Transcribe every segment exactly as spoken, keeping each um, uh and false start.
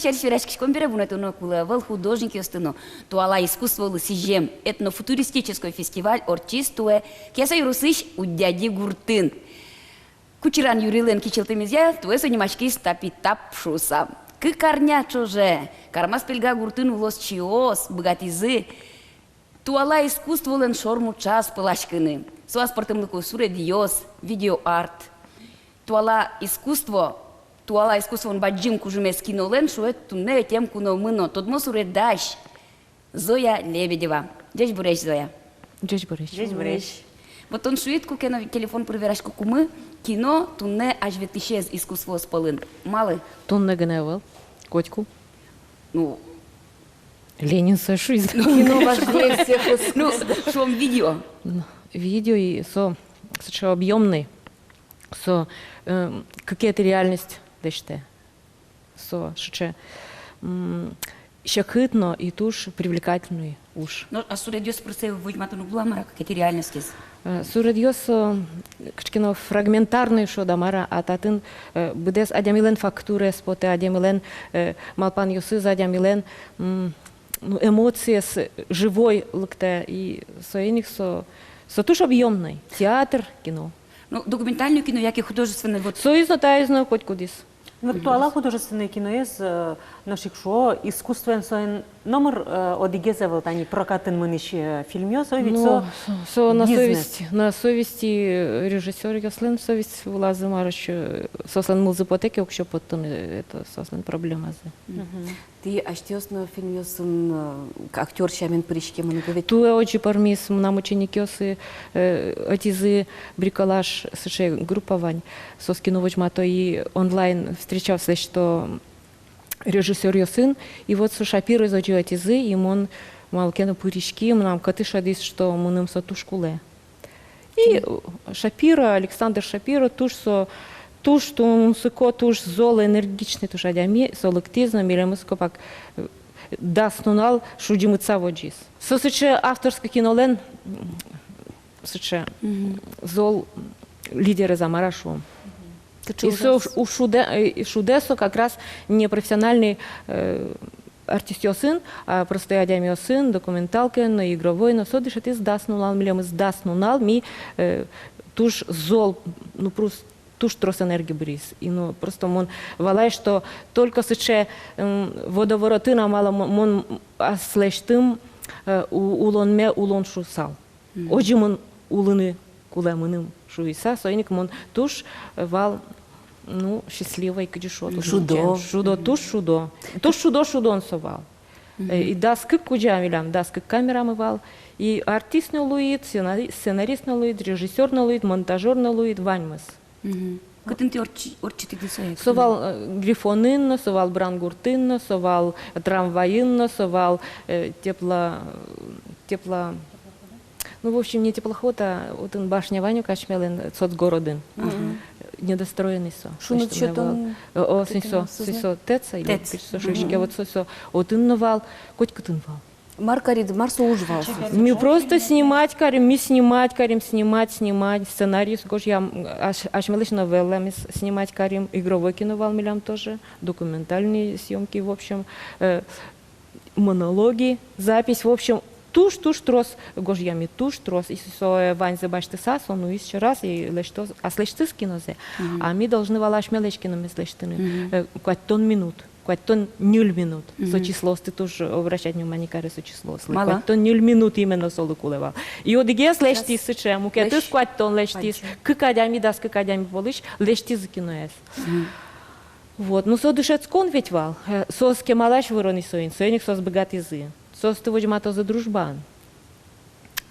Сярысь вераськиськом бере, вунэтоно кулэ ӧвӧл художникъёсты но. Туала искусстволы сӥзем этнофутуристической фестиваль ортчиз туэ Кияса ёросысь Удьяди гуртын. Кучыран Юрилэн кичӧлтэмезъя туэ со нимаськиз «Тапи-тап» шуыса. Кык арня ӵоже Кармас-Пельга гуртын улосчиос быгатӥзы туала искусстволэн шормуӵаз пыласькыны. Со аспӧртэмлыко суредъёс, видеоарт. Туала искусство, туала искусствоын бадӟым кужымез кинолэн шуэ туннэ ӧтем куномы но, тодмо суредась Зоя Лебедева. Ӟечбуресь, Зоя. Ӟечбуресь. Ӟечбуресь. Вот тон шуид, куке но телефон пыр вераськыкумы, кино туннэ азьветлӥсез искусствоос пӧлын. Малы? Туннэ гинэ ӧвӧл, котьку. Ну, Ленин сое шуиз. Кино важнее всех искусств. Ну, шуом, видео. Ну, видео и со, сыӵе объёмный, со, э, кыкетӥ реальность лэсьтэ. Со сыӵе, м, секыт но и туж привлекательный уж. Но, а суредъёс пыр сое возьматыны уг луы-а, мар-а, кыкетӥ реальностез? Э, суредъёс, э, кыӵе ке но фрагментарный шуод-а, мар-а, а татын, э, быдэс адямилэн фактураез потэ, адямилэн, э, малпанъёсыз, адямилэн, м, ну, эмоциез, э, живой лыктэ, и соин ик со, со туж объёмный. Театр, кино. Ну, документальное кино яке художественное, вот. Соиз но, таиз но, котькудӥз. Вот туала художественной киноез, э, нош ик шуо, искусствоен соин номыр, э, одӥгез ӧвӧл, тани прокатын мынӥсь, э, фильмъёс, ой, ведь. Ну, со, со на бизнес. Совесть, на совести, э, режиссёръёслэн совесть вылазы, мар ещё, э, соослэн мылзы потэ ке, уксё поттыны, э, это соослэн проблемазы. Мгм. Тӥ асьтэос но фильмъёсын, э, актёр сямен пыриськемын ӧвӧл-а ведь? Туэ озьы пӧрмиз, мынам ученикъёсы, э, ӧтизы «Бриколаж», сыӵе группа вань. Соос кино возьмато и онлайн встречаос лэсьто режиссёръёсын. И вот со Шапироез озьы ӧтизы, и мон малы ке но пыриськи, мынам кӧты шӧдӥз, что мыным со туж кулэ. И, э, Шапиро, Александр Шапиро, туж со, туж тунсыко, туж зол, энергичный туж адями, со лыктӥз но милемыз копак, э, дас нунал шудӟымтыса возиз. Со сыӵе авторской кинолэн, м, сыӵе, мгм, зол лидерез-а, мар-а шуом. И со уж-, уж шудэ, э, шудэ со как раз непрофессиональный, э, артистъёсын, а простой адямиосын, документалкаен но, игровой но. Со дышетӥз дас нунал, милемыз дас нунал, ми, э, туж зол, ну, прус-, туж трос энергия быриз. И, ну, просто мон валай, что только сыӵе, м, водоворотын, а малы мо-, мон аслэсьтым, э, у-, улонме улон шуысал. Мгм. Озьы мон улыны кулэ мыным шуыса, соин ик мон туж, э, вал, ну, счастливой, кызьы шуод, шудо. Шудо, туж шудо. Туж шудо шудон со вал. Мгм. Э, и дас кык кузя милям, дас кык камерамы вал. И артист но луид, сценари-, сценарист но луид, режиссёр но луид, монтажёр но луид, ваньмыз. Мгм. Кытын тӥ ортчи-, ортчытӥды сое? Со вал, э, Грифонын но, со вал Брангуртын но, со вал Трамвайын но, со вал, э, тепла-, тепла-, ну, в общем, не теплоход, а отын башня вань ук асьмелэн, э, соцгородын. Ага. Недостроенный со. Шуныт сётон. Э, о, сынь со, сынь со ТЭЦ-а или ТЭЦ. Кызьы со шуиське, вот со, со отын но вал, котькытын вал. Мар кариды, мар со уж вал? Ми просто снимать карим, ми снимать карим, снимать, снимать, сценариос гожъям, ась-, асьмелэсь новелламес снимать карим, игровой кино вал милям тоже, документальные съёмки, в общем, э, монологи, запись, в общем, туж, туж трос гожъям, и туж трос, и со, э, ваньзэ басьтыса, со нуиз ещё раз, и лэсьтоз, аслэсьтыз кинозэ. Мгм. А ми должны вал асьмелэсь киномес лэсьтыны, мгм, э, куатьтон минут. Куатьтон ньыль минут. Мгм. Со числоосты туж обращать внимание каре со числоослы. Малы? Куатьтон ньыль минут именно солы кулэ вал. И одӥгез лэсьтӥз сыӵе, мукетыз куатьтон лэсьтӥз. Кык адями, дас кык адями пӧлысь лэсьтӥзы киноез. Мгм. Вот. Ну, со дышетскон ведь вал. Э, соос кемалась выро ни соин, соин ик соос быгатӥзы. Соосты возьматозы дружбаын.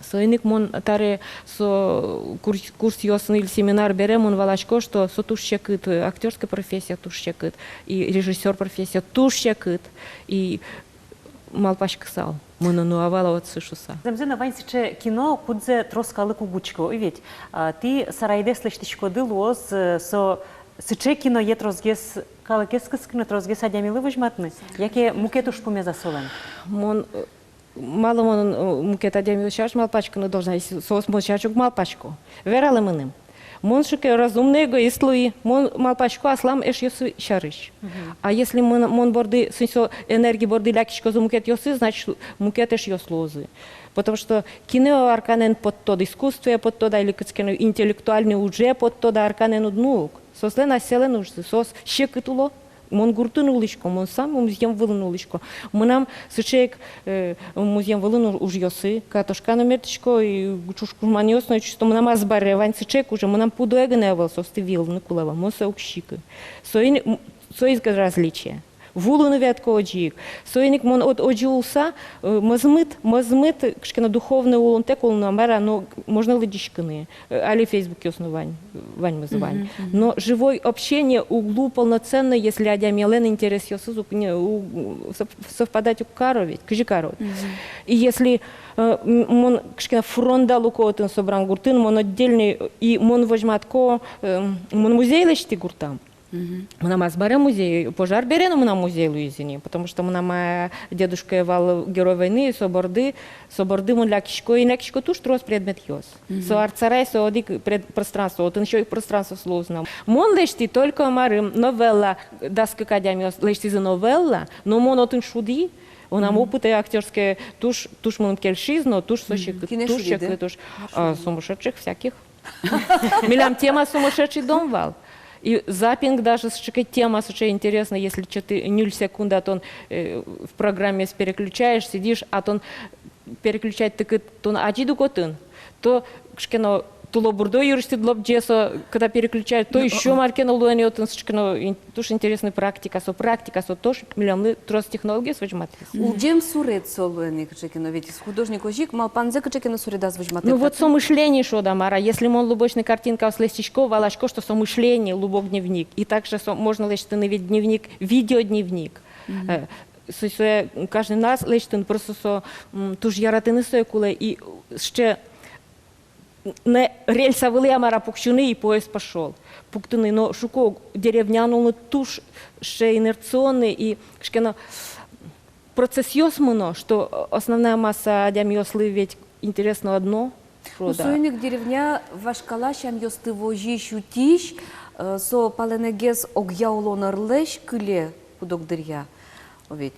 Соин ик мон таре со курс-, курсъёсын или семинар бере мон валасько, что со туж секыт, э, актёрская профессия туж секыт, и режиссёр профессия туж секыт, и малпаськысал, мыно но ӧвӧл-а отчы шуыса. Зэмзэ но вань сыӵе кино, кудзэ трос калык уг учкы, ой ведь. А, тӥ сарайдэс лэсьтӥськоды, луоз, э, со сыӵе киное тросгес калыкез кыскыны, тросгес адямилы возьматыны, яке мукет ужпумез-а солэн? Мон, э, Малы мон, э, мукет адямиос сярысь малпаськыны должна, если соос мон сярысь уг малпасько. Вералэ мыным. Мон сыӵе ке разумный эгоист луи, мон малпасько аслам эшъёсы сярысь. Мгм. А если мон, мон борды, сынсо энергия борды лякиськозы мукетъёсы, значит, мукет эшъёс луозы. Потому что кинэ Арканэн поттод, искусствое поттод, а или кыӵе ке но интеллектуальный уже поттод, а Арканэн уд нуы ук. Соослэн асьсэлэн ужзы, соос секыт уло. Мон гуртын улӥсько, мон сам музъем вылын улӥсько. Мынам сыӵе ик, э, музъем вылын у-, ужъёсы, картошка но мерттӥсько, и ӵуж кужманъёс но ӵушто, мынам азбаре вань сыӵе ик уже, мынам пудое гинэ ӧвӧл, соосты виылыны кулэ вал, мон сое уг сиськы. Соин, м, соин ик различие. Вуылыны ветлӥсько озьы ик. Соин ик мон о-, озьы улса, э, мӧзмыт, мӧзмыт, кыӵе ке но духовный улонтэк улыны, мар-а, но можно лыдӟиськыны. Э, али Фейсбукъёс но вань, ваньмыз вань. Мгм, мгм. Но живой общение уг луы полноценной, если адямилэн интересъёсыз уг, не, у-, сов-, совпадать уг каро ведь, кызьы каро. Мгм. И если, э, м-, мон кыӵе ке но фронт дал ук отын, Собран гуртын, мон отдельный, и мон возьматӥсько, э, мон музей лэсьтӥ гуртам. Мгм. Мынам азбаре музей, пожар бере но мынам музей луиз ини, потому что мынам, э, дедушкае вал Герой войны, со борды, со борды мон лякисько, и лякисько туж трос предметъёс. Мгм. Со артсарай, со одӥг пред-, пространство, отын ещё и пространство луоз на. Мон лэсьтӥ только, марым, новелла, дас кык адямиос лэсьтӥзы новелла, но мон отын шудӥ, мынам опыт актёрский туж, туж мыным кельшиз, но туж со секыт, туж секыт, туж. А, сумасшедших всяких. Милям тема «Сумасшедший дом» вал. И запинг даже сыӵе ке тема, сыӵе интересно, если чё-то ньыль секунда, тон, э, в программе переключаешь, сидишь, а тон переключать тыкыт, тон адӟид ук отын, то кыӵе ке но тылобурдо йырысьтыд лобӟе со, когда переключать, то ещё мар ке но луэ ни отын, сыӵе ке но ин-, туж интересный практика, со практика, со тоже милемлы трос технологиос возьматэ. Мгм. Улӟем суред со луэ ни кыӵе ке но, ведь художник озьы ик малпанзэ кыӵе ке но суредаз возьматэ. Ну вот со мышление шуод-а, мар-а, если мон лубочный картинкаос лэсьтӥсько, валасько, что со мышление, лубок дневник. И также со можно лэсьтыны ведь дневник, видеодневник. Мгм. Э, со, со, э, каждый раз лэсьтыны, просто со, м, туж яратыны сое кулэ, и сыӵе но рельса вылэ, мар-а, пуксьыны, и поезд пошёл. Пуктыны, но шуко, деревняын улыны туж сыӵе инерционный и кыӵе ке но процессъёс мыно, что основная масса адямиослы ведь интересно одно. Ну, шуод-а. Соин ик деревня вашкала сямъёсты возись, утись, э, со палэнэгес огъя улон ӧрлэсь кыле куд-ог дыръя. О, ведь.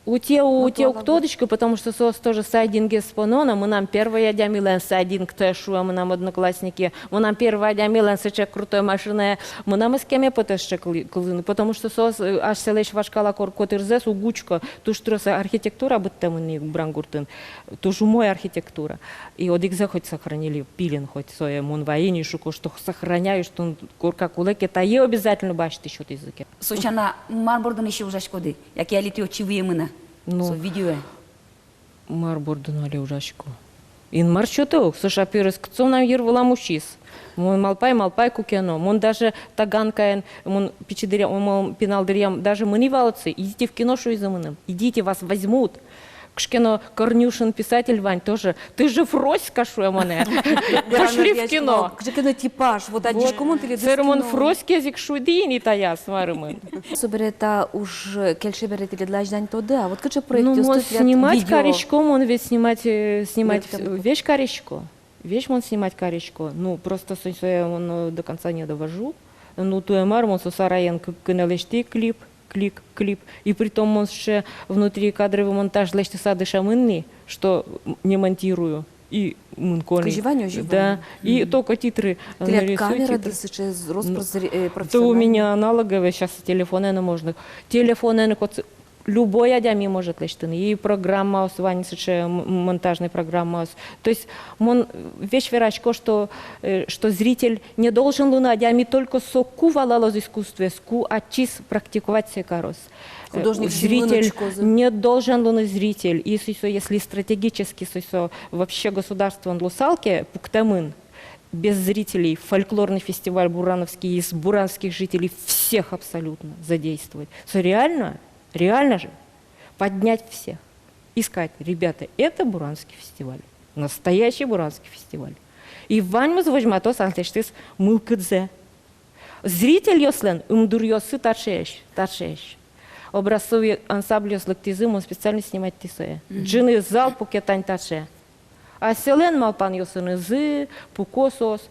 Утё, утё, уг тодӥськы, потому что соос тоже сайдингез поно на, мынам первой адямилэн сайдингтэ шуэ мынам одноклассники, мынам первой адямилэн сыӵе крутой машинае, мынам эскеме потэ сыӵе кылы-, кылыны, потому что соос, э, асьсэлэсь вашкала кор-, котырзэс уг учко, туж трос архитектура быдтэмын ини Брангуртын, туж умой архитектура. И одӥгзэ хоть сохранили, Пилин хоть, сое мон вайи ни, шуко, что сохраняю, что корка кулэ ке, тае обязательно басьтӥсько языке. Со сяна, мар бордын эшшо ужаськоды? Яке али тӥ отчы выемын-а? Ну, со видеое. Мар бордын али ужасько? Инмар сётэ ук, со шапирес кытчы мынам йыр вылам усиз. Мон малпай, малпай куке но. Мон даже Таганкаын, мон пичи дыръям, мон пинал дыръям даже мынӥ вал отчы, идите в кино, шуизы мыным. Идите, вас возьмут. Кыӵе ке но Корнюшин писатель вань тоже. Ты же Фроська, шуэ монэ. Пошли в кино. Кыӵе ке но типаж. Вот адӟиськом мон тӥледыз кино. Сэрмон Фроськаез ик шудӥ ини таяз, марымын. Собере та уж кельше бере, тӥледлы азьлань тодэ-а? Вот кыӵе проектъёсты? Ну, мон снимать карисько, мон ведь снимать, э, снимать весь карисько. Весь мон снимать карисько. Ну, просто со, сое мон, э, до конца не довожу. Ну, туэ мар, мон со сараен к-, кынэ лэсьтӥ клип. Клик, клип. И притом мон сыӵе внутрикадровый монтаж лэсьтыса дышемын ни, что, м, не монтирую. И мынӥсько ни. Кызьы вань, озьы вань. Да. И только титры, э, нарисую, титры. Тӥляд камера дыр сыӵе з-, рос-прос, э, профессиональный? Да у меня аналоговый, щас телефонэн но можно. Телефонэн но коть любой адями может лэсьтыны. И программаос вань сыӵе, м, монтажный программаос. То есть мон весь верасько, что, э, что зритель не должен луыны адями только соку валалоз искусствоез, ку ачиз практиковать сое кароз. Э, художник зритель не должен луыны зритель. И сыӵе, если стратегически сыӵе вообще государствоын луысал ке пуктэмын, без зрителей фольклорный фестиваль бурановский, из буранских жителей всех абсолютно задействовать. Со реально, реально же поднять всех. И сказать: ребята, это буранский фестиваль. Настоящий буранский фестиваль. И ваньмыз возьматоз аслэсьтыз мылкыдзэ. Зрительёслэн ымдуръёссы таӵеесь, таӵеесь. Образцовый ансамбльёс лыктӥзы, мон специально снимать кари сое. Мгм. Ӝыны зал пуке тань таӵе. Асьсэлэн малпанъёсынызы пуко соос.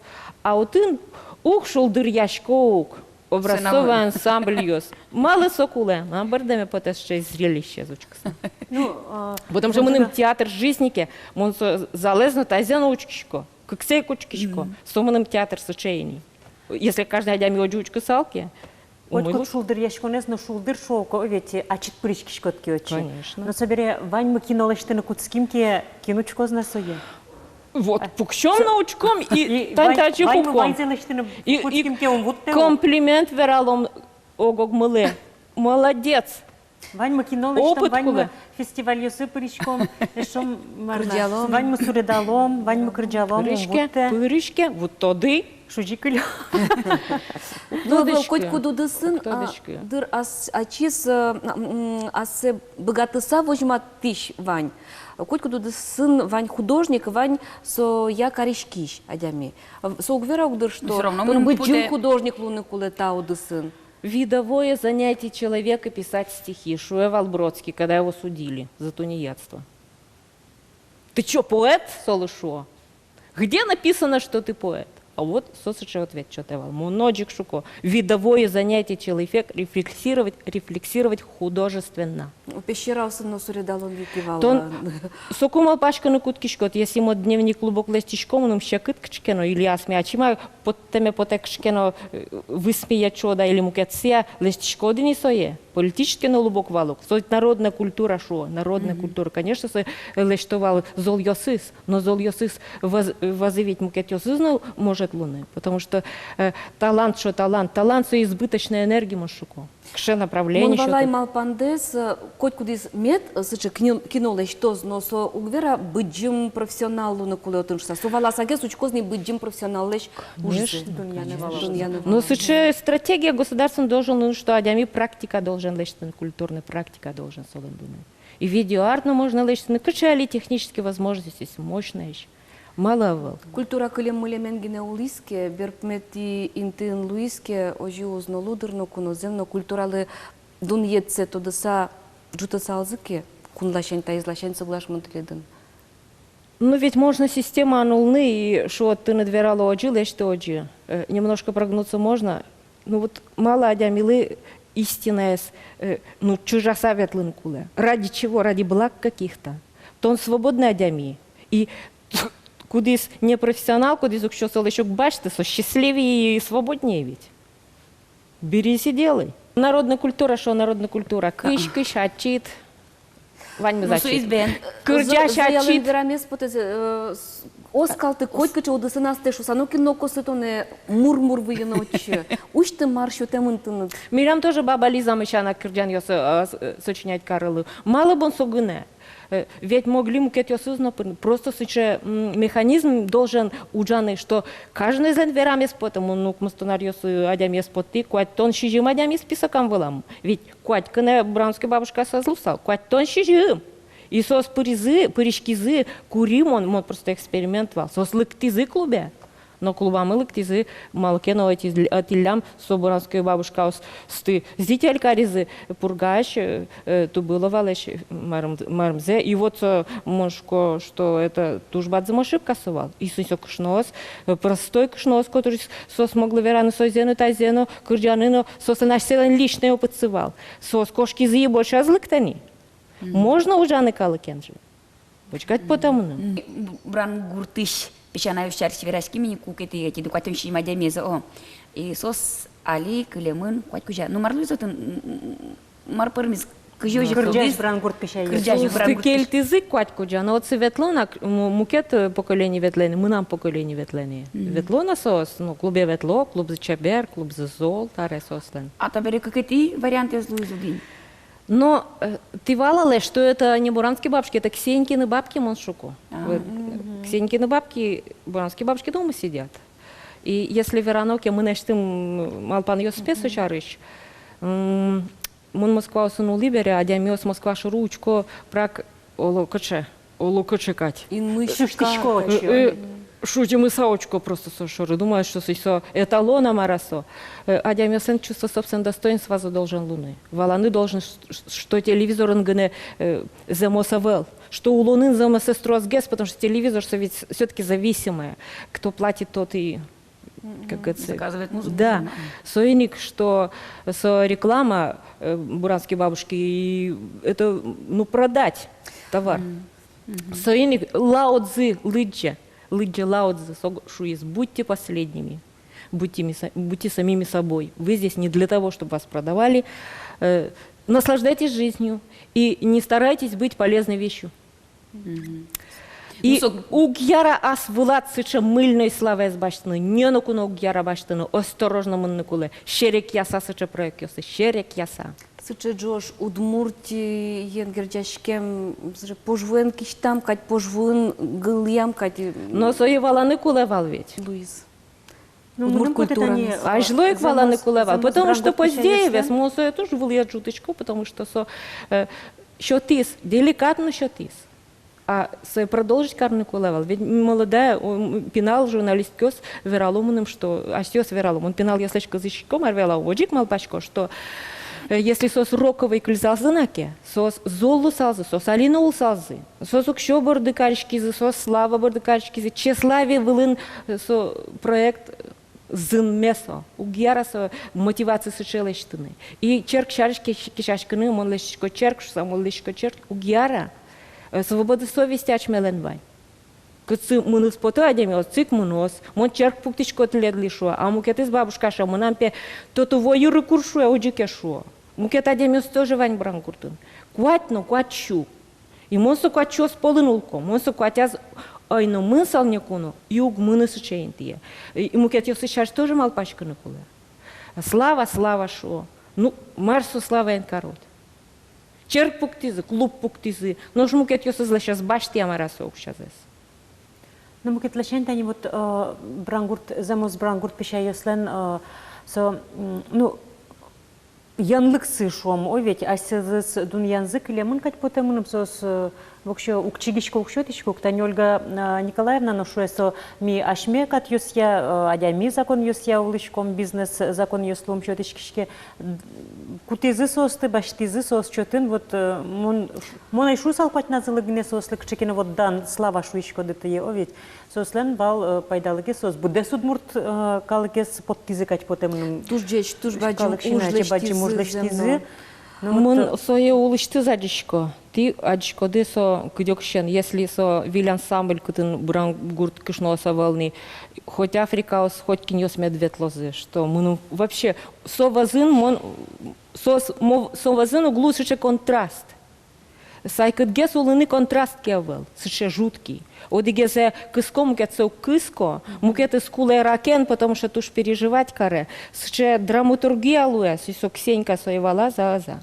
А отын уг шулдыръясько ук образцовый ансамбльёс. Малы со кулэ? Мар бӧрдэме потэ сыӵе зрелищез учкыса? Ну, а, потому что мыным театр жизни ке, мон со залэз но, тазьзэ но учкисько, кыксэ ик учкисько. Со мыным театр сыӵе ини. Если каждый адями озьы учкысал ке, умой луоз. Котькуд шулдыръяськонэз но шулдыр шуо ук, ведь ачид пыриськиськод ке отчы. Конечно. Но собере ваньмы кино лэсьтыны кутским ке, кин учкоз на сое? Вот, пуксём но учком, и тань таӵе пуком. И, и комплимент вералом ог-огмылы. Молодец! Ваньмы кино лэсьтом, ваньмы фестивальёсы пыриськом, эшшо мар на, кырӟалом, ваньмы суредалом, ваньмы кырӟалом. Пыриське, пыриське, вуттоды. Шузи кылё. Ну, ӧвӧл, котькуд удысын, а, дыр ас-, ачиз, э, м, ассэ быгатыса возьматӥсь вань. Котькуд удысын вань художник, вань соя кариськись адями. Со уг вера ук, дыр, что тон быдӟым художник луыны кулэ та удысын. Видовое занятие человека писать стихи, шуэ вал Бродский, когда его судили за тунеядство. Ты чё, поэт? Солы шуо. Где написано, что ты поэт? А вот со сыӵе ответ сётэ вал. Мон озьы ик шуко. Видовое занятие человека рефлексировать, рефлексировать художественно. Пещераосын но суредалон вики вал. Тон соку малпаськыны кутскиськод, если мон дневник клубок лэсьтӥсько, мыным секыт кыӵе ке но, или асме ачим а поттэме потэ кыӵе ке но, э, висьме ятчода или мукетсэ, лэсьтӥськод ини сое. Политический но клубок вал ук. Со ведь народная культура шуо, народная культура. Конечно, со, э, лэсьто вал золъёсыз, но золъёсыз ваз-, вазы ведь мукетъёсыз но может луыны, потому что, э, талант шуо, талант, талант со избыточная энергия, мон шуко. Кыӵе направление. Мон валай малпандэс, э, котькудӥз мед, э, сыӵе кино, кино лэсьтоз, но со уг вера быдӟым профессионал луыны кулэ отын шуса. Со валасагес учкоз ни быдӟым профессионаллэсь ужзэ. Конечно, конечно. Дунъяны вал. Но сыӵе стратегия государственной должен луыны, что адями практика должен лэсьтыны, культурной практика должен солэн луыны. И видеоарт но можно лэсьтыны, кыӵе али технические возможности мощные. Малы ӧвӧл. Культура кылем мылемен гинэ улӥз ке, берпуметӥ интыын луиз ке, озьы уз но лу, дыр, но куно зэм но культуралы дунъетсэ тодыса ӝутысалзы ке, кун ласянь, таиз ласянь соглаш мон тӥледын. Ну, ведь можно системаын улыны, и шуод, тыныд верало озьы, лэсьты озьы. Э, немножко прогнуться можно. Ну вот малы адямилы истинаез, э, ну, чыжаса ветлыны кулэ? Ради чего? Ради благ каких-то? Тон свободный адями. И кудӥз непрофессионал, кудӥз уксё солэсь уг басьты, со счастливее и свободнее ведь. Бери и делай. Народная культура, шуо, народная культура. Кызь, кызь ачид. Ваньмыз ачид. Кырӟась ачид. Зоялэн верамез потэ, э, с-, оскалты котькыӵе удысын астэ шуса, нокин но ог косты тонэ мур-мур выйыны отчы. Усьты, мар сётэмын тыныд. Милям тоже баба Лизамы сяна кырӟанъёс, э, с-, сочинять карылӥ. Малы бон со гинэ? Э, ведь могли мукетъёсыз но пыр-, просто сыӵе, м, механизм должен ужаны, что каждыезлэн верамез потэ, мон но укмыстон аръёсы адямиез поттӥ, куатьтон сизьым адями списокам вылам. Ведь куать гинэ Бурановской бабушкаос ӧз луысал, куатьтон сизьым. И соос пыризы, пыриськизы, кури мон, мон просто эксперимент вал. Соос лыктӥзы клубе. Но клубамы лыктӥзы, малы ке но ӧтиль-, ӧтиллям со Бурановской бабушкаосты зритель каризы, Пургаысь, э, э, Тубыловалэсь, э, марым-, марымзэ. И вот, э, мон шуко, что это туж бадӟым ошибка со вал. И соин со кышноос, э, простой кышноос, котырысь соос моглы вераны созэ но, тазьзэ но, кырӟаны но, соослэн асьсэлэн личной опытсы вал. Соос кошкизы и больше ӧз лыктэ ни. Мгм. Можно ужаны калыкен же. Учкать потэ мыным. Мгм. Буран гуртысь песянайёс сярысь вераським ини, куке тӥ, тӥ куатьтон сизьым адямиез, о. И соос али кылемын куать кузя. Ну, мар луиз отын, м, м, мар пӧрмиз, кызьы озьы кылдӥз? Кырӟась Буран гурт песянайёс. Кырӟась Буран гурт песянайёс. Соосты кельтӥзы куать кузя, но отсы ветло на, к-, му-, мукет, э, поколение ветлэ ни, мынам поколение ветлэ ни. Мгм. Ветло на соос, ну, клубе ветло, клубзы чебер, клубзы зол, табере соослэн. А табере кыкетӥ вариантэз луиз ук ини. Но, э, тӥ валалэ, что это не Буранские бабушки, это Ксенькины бабки, мон шуко. А. Вот, э, Ксенькины бабки, Буранские бабушки дома сидят. И если верано ке мынэсьтым малпанъёс пе со сярысь, м, мон Москваосын улӥ бере, адямиос Москва шоры учко, прак оло кыӵе, оло кыӵе кадь. Инмысь кадь. Э, э, Шудӟымыса учко просто со шоры. Думаю, что со, со эталон-а, мар-а со. Э, адямиослэн чувство собственного достоинства должен луыны. Валаны должен, ш-, ш-, что телевизорын гинэ, э, зэмос ӧвӧл. Что улонын зэмосэз тросгес, потому что телевизор со ведь всё-таки зависимое. Кто платит, тот и, как говорится, заказывает музыку. Да. Мгм. Соин ик, что со реклама, э, «Буранские бабушки», и это, ну, продать товар. Мгм. Соин ик лаодзы лыдӟе, лыдӟе лаодзы, со шуиз: «Будьте последними, будьте ми-, будьте самими собой. Вы здесь не для того, чтобы вас продавали. Э, наслаждайтесь жизнью и не старайтесь быть полезной вещью». Мгм. И, ну, со уг яра ас вылад сыӵе мыльной славаез басьтыны, нёно куно уг яра басьтыны, осторожно мыныны кулэ, серекъяса сыӵе проектъёсты, серекъяса. Сыӵе ӝож Удмуртиен герӟаськем, сыӵе пожвуэн кисьтам кадь, пожвуэн гылъям кадь. Но сое валаны кулэ вал ведь. Луиз. Ну, удмурт культурамес. Азьло ик валаны кулэ вал, потому что Поздеевез, мон сое туж вылӥе ӝутӥсько, потому что со, э, сётӥз, деликатно сётӥз. А сое продолжить карыны кулэ вал. Ведь молодая, о, м, пинал журналистъёс верало мыным, что, асьсэос верало, мон пиналъёслэсь кылзӥсько, мар верало, озьы ик малпасько, что, э, если соос роковой кыльзалзы на ке, соос зол луысалзы, соос али но улысалзы. Соос уксё борды кариськизы, соос слава борды кариськизы, тщеславие вылын, э, со проект, э, зынме со, уг яра со мотивация сыӵе лэсьтыны. И черк сярысь кес-, кесяськыны, мон лэсьтӥсько черк шуса, мон лэсьтӥсько черк, уг яра. Э, свобода совести асьмелэн вань. Кытчы мыныз потэ адями, отчы ик мыноз. Мон черк пуктӥсько тӥледлы шуо, а мукетыз бабушка шуэ: мынам, пе, тотыво юры кур, шуэ, озьы ке шуо. Мукет адямиос тоже вань Брангуртын. Куать но, куать сю. И мон со куатьёс пӧлын улко, мон со куатяз ӧй но мынысал некуно, и уг мыны сыӵе интые. И, и мукетъёсыз сярысь тоже малпаськыны кулэ. Слава, слава шуо. Ну, мар со славаен карод? Черк пуктӥзы, клуб пуктӥзы. Нош мукетъёсызлэсь ӧз басьтэ-а, мар-а, со уксёзэс? Ну, мукет ласянь тани вот, э, Брангурт, зэмос Брангурт песяйёслэн, э, со, м, ну, янлыксы шуом, о, ведь асьсэзэс дунъянзы кылемын кадь потэ мыным, соос, э, воксё уг чигисько, уг сётӥсько ук. Тани Ольга, э, Николаевна но шуэ, со ми асьме катъёсъя, э, адями законъёсъя улӥськом, бизнес законъёслы ум сётӥськиське. Кутӥзы соосты, басьтӥзы соос чотын, вот, э, мон, мон ӧй шуысал, куатьназылы гинэ соослы кыӵе ке но вот дан, слава шуиськоды тӥ, о, ведь. Соослэн вал, э, пайдалыгес, соос быдэс удмурт, э, калыкез поттӥзы кадь потэ мыным. Туж ӟеч, туж бадӟым уж лэсьтӥзы, бадӟым уж лэсьтӥзы. Ну, мон вот, э, сое улысьтыз адӟисько. Тӥ адӟиськоды со кыдёкысен, если со выль ансамбль, кытын Брангурт кышноос ӧвӧл ни, хоть Африкаос, хоть кинъёс мед ветлозы, что мыным вообще со вӧзын мон, со, со вӧзын уг луы сыӵе контраст. Сайкытгес улыны контраст ке ӧвӧл, сыӵе жуткий. Одӥгезэ кыско, мукетсэ уг кыско, мукетыз кулэ ракен, потому что туж переживать каре. Сыӵе драматургия луэ, со, со Ксенька сое валаз-а, ӧз-а.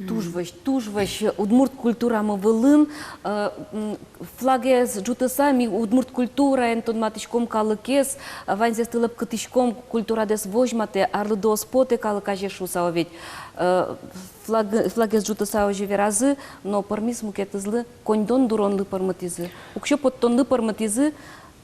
Туж вӧсь, туж вӧсь удмурт культурамы вылын, э, м, флагез ӝутыса, ми удмурт культураен тодматӥськом калыкез, э, ваньзэс тылэп кытӥськом, культурадэс возьматэ, арлыдоос потэ калык азе шуыса, о ведь. Э, Флаг, флагез ӝутыса озьы веразы, но пӧрмиз мукетызлы, коньдон дуронлы пӧрмытӥзы, уксё поттонлы пӧрмытӥзы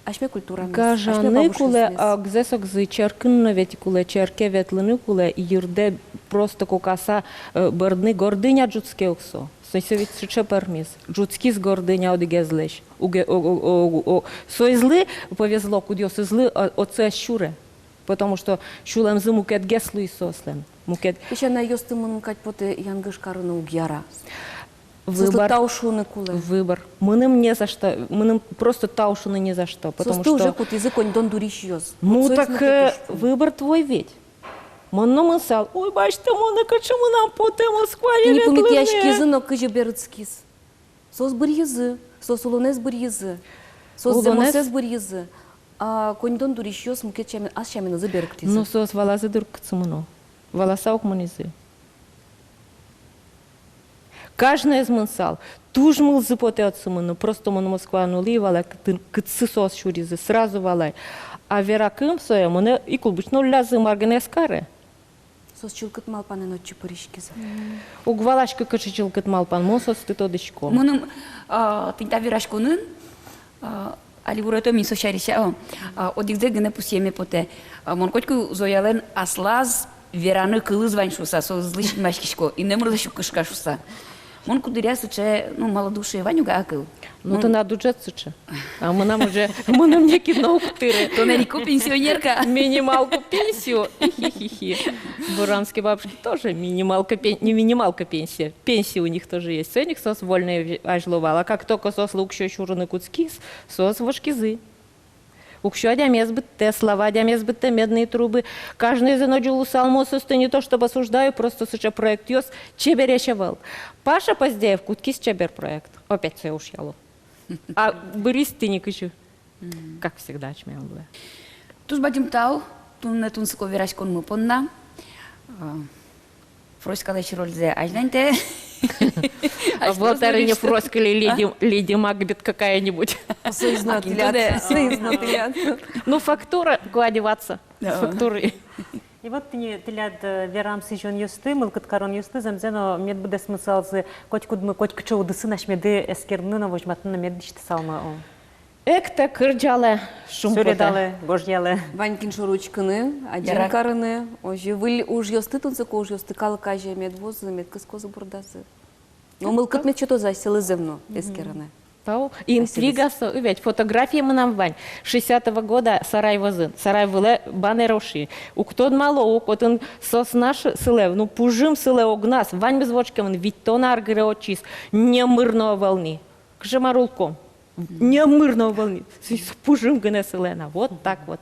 асьме культурамес, асьме бабушкаосмес. Гажаны кулэ огзэс огзы, черкын но ветлыны кулэ, черке ветлыны кулэ, йырдэ просто кокаса, э, бӧрдыны, гордыня ӝутске ук со. Со, со ведь сыӵе пӧрмиз. Ӝутскиз гордыня одӥгезлэсь. Уге, о, о, о, о, соизлы повезло, кудъёсызлы, э, отчы ӧз сюре. Потому что сюлэмзы мукетгес луиз соослэн. Мукет. Песянайёсты, мыным кадь потэ, янгыш карыны уг яра. Соослы тау шуыны кулэ. Выбор. Мыным не за что, мыным просто тау шуыны не за что, потому что соосты уже кутӥзы коньдон дурисьёс. Ну вот так, э, выбор твой ведь. Мон но мынысал: ой, басьтэ монэ, кыӵе мынам потэ Москвае ветлыны. Тӥни пумитъяськизы но, кызьы берытскиз. Соос быръизы, соос улонэз быръизы, соос зэмосэз быръизы. А коньдон дурисьёс мукет сямен, ас сяменызы берыктӥзы. Но соос валазы дыр, кытчы мыно. Валаса ук мынӥзы. Каждоез мынысал. Туж мылзы потэ отчы мыны. Просто мон Москваын улӥ, валай, кытын, кытчы соос сюризы. Сразу валай. А веракум сое, монэ ик ульбыч но уллязы, мар гинэ ӧз каре. Соос чылкыт малпанэн отчы пыриськизы. Уг валаськы, кыӵе чылкыт малпан, мон соосты тодӥсько. Мыным, а, тӥни та вераськонын, а, Али выро тон, ми со сярысь, о, а, одӥгзэ гинэ пусъеме потэ. А, мон котьку Зоялэн аслаз вераны кылыз вань шуса, со ӧз лэзьмаськисько, и номырлэсь уг кышка шуса. Мон куддыръя сыӵе, ну, малодушие вань ук-а кыл. Ну, мон тынад ӝыт сыӵе. А мынам уже, мыным нокин но уг тыре. Тон эрико пенсионерка. Минималку пенсию. Ихихихи. Буранские бабушки тоже минималка пен-, не минималка пенсия. Пенсия у них тоже есть. Соин ик соос вольной азьло вал. А как только соослы уксё сюрыны кутскиз, соос вошкизы. Уксё адямиез быдтэ, слава адямиез быдтэ, медные трубы. Каждыез но ӟуч луысал, мон соосты не то чтобы осуждаю, просто сыӵе проектъёс чебересь ӧвӧл. Паша Поздеев кутскиз чебер проект. Опять сое ушъяло. А быриз тӥни кызьы. Мгм. Как всегда, ачмеям луэ. Туж бадӟым тау туннэ тунсыко вераськонмы понна. А, Фроськалэсь рользэ азьланьтэ. А вот, Арина, Фроська или Леди, а? Леди Макбет какая-нибудь. Союзно. А, тӥляд. Союзно тӥляд. Ну, фактура, куда деваться? Да. Фактуры. И вот тӥни тӥляд, э, верам сӥзёнъёсты, мылкыд каронъёсты зэмзэ но мед быдэсмысалзы, котькудмы, котькыӵе удысын асьмеды эскерыны но возьматыны но мед дӥсьтысалмы, о. Эктэ, кырӟалэ, шумпотэ. Суредалэ, гожъялэ. Вань кин шоры учкыны, адӟем карыны, озьы выль ужъёсты, тунсыко ужъёсты калык азе мед вуозы, мед кыскозы бордазы. Но мылкыд мед сётозы асьсэлы зэм но эскерыны. Тау. Интрига со, ведь фотография мынам вань. Шестидесятого года Сарай вӧзын. Сарай вылэ баннер оши. Уг тодмало ук, отын сосна ш-, сылэ, ну, пужым сылэ огназ. Ваньмыз вордскемын, витьтон ар гыре ортчиз. Номыр но ӧвӧл ни. Кыӵе мар улком. Номыр но ӧвӧл ни. Сӥ-, пужым гинэ сылэ на. Вот так вот.